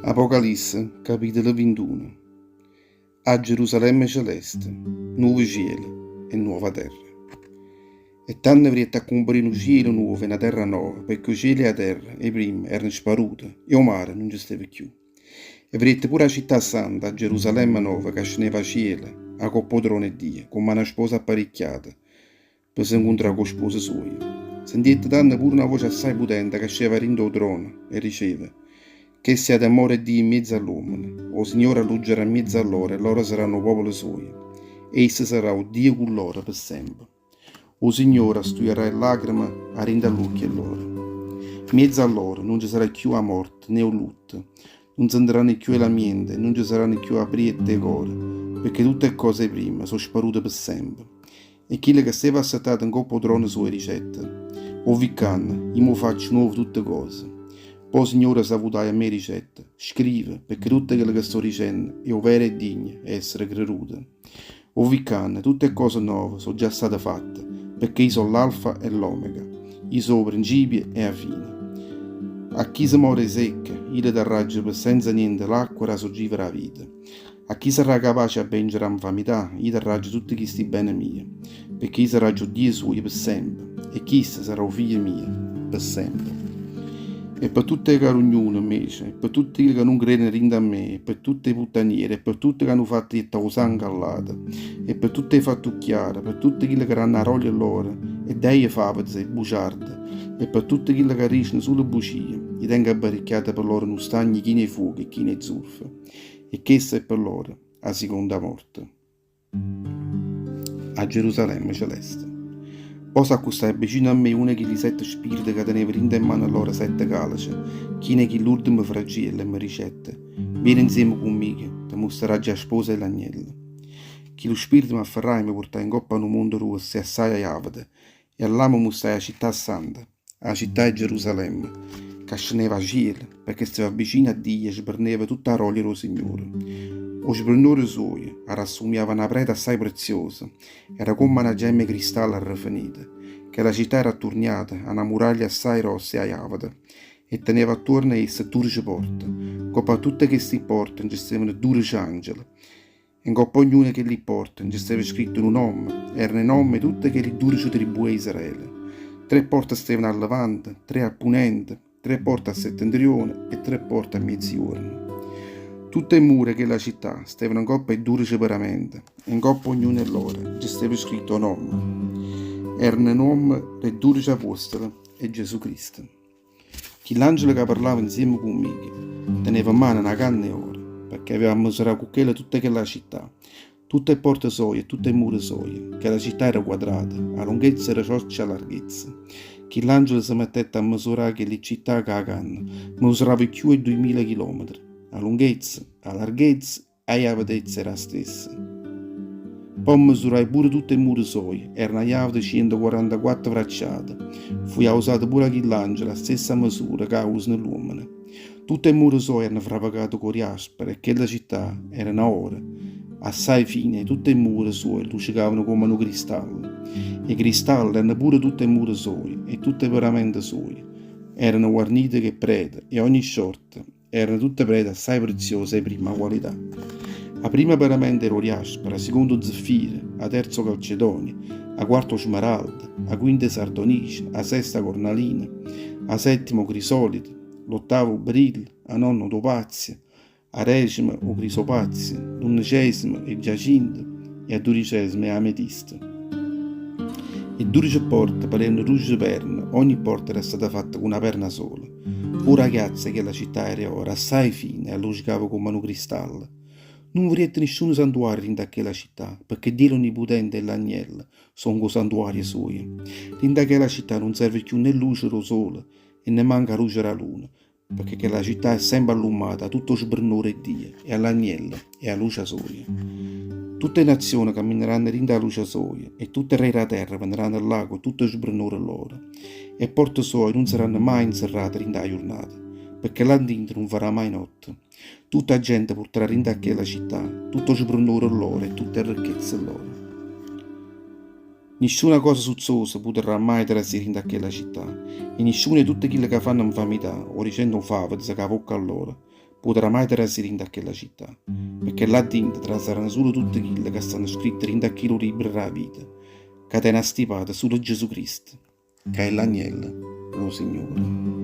Apocalisse, capitolo 21. A Gerusalemme celeste, nuovo cielo e nuova terra. E tanno veriette accumparì nu cielo nuovo e na terra nova, pecché 'o cielo e 'a terra, 'e primma, erano sparute, e 'o mare nun ce steva cchiù. E veriette pure 'a città santa, 'a Gerusalemme nova, ca scenneva 'a cielo, 'a copp' 'o trono 'e Dio, comm'a na sposa apparicchiata, pe se 'ncuntrà cu 'o sposo suojo. Sentiette tanno pure na voce assaje putente ca asceva 'a dint' 'o trono e diceva, Chesta è 'a demmora 'e Dio 'mmiez'a ll'uommene, 'o Signore alluggerà 'mmiez'a lloro e lloro saranno 'o popolo suojo, e isso sarrà 'o Dio cu lloro pe sempe. 'O Signore stujarrà 'e llacreme 'a dint' 'a ll'uocchie lloro. 'Mmiez'a lloro nun ce sarrà cchiù 'a morte né 'o lutto, nun sentiranno cchiù 'e lamiente e nun ce saranno cchiù appriette 'e core, pecché tutt' 'e ccose 'e primma so' sparute pe sempe. E chillo ca steva assettato 'ncopp' 'o trono suojo dicette, 'O vi' ccanno, io mo faccio nuovo tutte cose. Po' 'o Signore s'avutaje a me e dicette, Scrive, pecché tutto chello ca sto dicenno è overo e digno 'e essere creduto. 'O vi' ccanno, tutte 'e cose nove so' già state fatte, pecché io so' l'Alfa e l'Omega, io so' 'o principio e 'a fine. A chi se more 'e secca, io le darraggio pe senza niente l'acqua d' 'a surgiva d' 'a vita. A chi sarrà capace a vencere 'a 'nfamità, io darraggio tutte chisti bene mie, pecché io sarraggio 'o Dio suojo pe sempe, e chisto sarrà 'o figlio mio pe sempe. E pe tutte 'e carugnune, 'mmece, e pe tutte chille ca nun credeno dint' a me, e pe tutte 'e puttaniere, e pe tutte c'hanno fatto jettà 'o sango all'ate, e pe tutte 'e fattucchiare, pe tutte chille ca danno 'a roglia lloro 'e ddeje faveze e buciarde, e pe tutte chille ca diceno sulo bucie, io tengo apparicchiato pe lloro nu stagno chino 'e fuoco e chino 'e zurfo. E chesta è pe lloro 'a siconda morte. A Gerusalemme celeste. Po' s'accustaje vicino a me uno 'e chilli sette spirite ca teneva dint' 'e mmane lloro sette calice chine 'e chill'urdemo fragiello e me dicette, Viene 'nzieme cu mmico, te mustraraggio 'a sposa 'e l'agnello. Chillu spirito m'afferraje e me purtaje 'ncopp' a nu monte gruosso e assaje àveto, e allà me mustraje 'a città santa, 'a città 'e Gerusalemme, ca scenneva 'a cielo, pecché steva vicino a Dio e sbrenneva tutta 'a rolia d' 'o Signore. O sbrennore suojo arrassumiava a na preta assaje preziosa, era comm' a na gemma 'e cristallo arrefinita. Chella città era atturniata 'a na muraglia assaje grossa e ajàveta, e teneva attuorno a essa dudece porte. Ncopp' a tutte chesti porte nce stevano dudece angele. E 'ncopp' ognuna 'e chelli pporte nce steva scritto nu nomme, erano 'e nomme 'e tutte chelli dudece tribù 'e Israele. Tre porte stevano a levante, tre a punente, tre porte a settentrione e tre porte a miezijuorno. Tutte 'e mure 'e chella città stevano 'ncopp' 'e dudece peramente e 'ncopp' ognuna 'e lloro nce steva scritto 'o nomme. Erano 'e nomme d' 'e dudece apuostole 'e Gesù Cristo. Chill'angelo ca parlava 'nzieme cu mmico teneva 'mmano na canna 'e oro, pecché aveva ammesurà cu chella tutta chella città, tutte 'e pporte soje e tutte 'e mure soje. Chella città era quadrata, 'a lunghezza era cioccia 'a larghezza. Chill'angelo se mettette a ammesurà chella città cu 'a canna, mesurava cchiù 'e duimila chilometre, 'a lunghezza, 'a larghezza 'A iavetezza era 'a stessa. Po' mmesurai pure tutt' 'e mure soje, erano iavete cientoquarantaquatto vracciate. Fuje ausata pure 'a chill'angelo 'a stessa mesura ca ausano ll'uommene. Tutt' 'e mure soje erano fravecate cu 'o diaspro e chella città era na oro assaje fine e tutt' 'e mure soje lucecavano comm' a nu cristallo. 'E cristallo erano pure tutt' 'e mure soje e tutt' 'e paramente soje erano guarnite cu 'e prete 'e ogni sciorta. Erano tutte prete assaje preziose 'e primma qualità. A primma paramenta era 'o diaspro, 'a seconda 'o zeffiro, 'a terza 'o calcedonio, 'a quarta 'o smeraldo, 'a quinta 'e sardonice, 'a sesta 'a cornalina, 'a settima 'o crisolito, l'ottava 'o berillo, 'a nonna 'o topazio, 'a decima 'o crisopazio, l'undicesima 'e giacinto e 'a dudicesima 'e ametista. E dudece porte parevano dudece perne, ogni porta era stata fatta cu na perna sola. Pure 'a chiazza 'e chella città era 'e oro, assaje fina e allucecava comm' a nu cristallo. Nun veriette nisciuno santuario dint' a chella città, pecché Dio l'Onniputente e l'Agnello songo 'o santuario suojo. Dint' a chella città nun serve cchiù né luce d' 'o sole e nemmanco 'a luce d' 'a luna, pecché chella città è sempe allummata 'a tutto 'o sbrennore 'e Dio e 'a ll'Agnello è 'a luce soja. Tutte 'e nazione cammineranno dint' 'a luce soja e tutte 'e re d' 'a terra veneranno là cu tutto 'o sbrennore loro. E pporte soje nun saranno maje 'nzerrate dint' 'a jurnata, pecché là dinto nun farà maje notte. Tutta 'a gente purtarà dint' 'a chella città tutto 'o sbrennore loro e tutte 'e ricchezze loro. Nisciuna cosa zuzzosa putarrà maje trasì dint' a chella città, e nisciuno 'e tutte chille ca fanno 'nfamità o diceno 'o favezo cu 'a vocca lloro, putarrà maje trasì dint' a chella città, pecché là dinto trasarranno sulo tutte chille ca stanno scritte dint' a chillu libbro d' 'a vita, ca tene astipata sulo Gesù Cristo, ca è l'Agnello d' 'o Signore.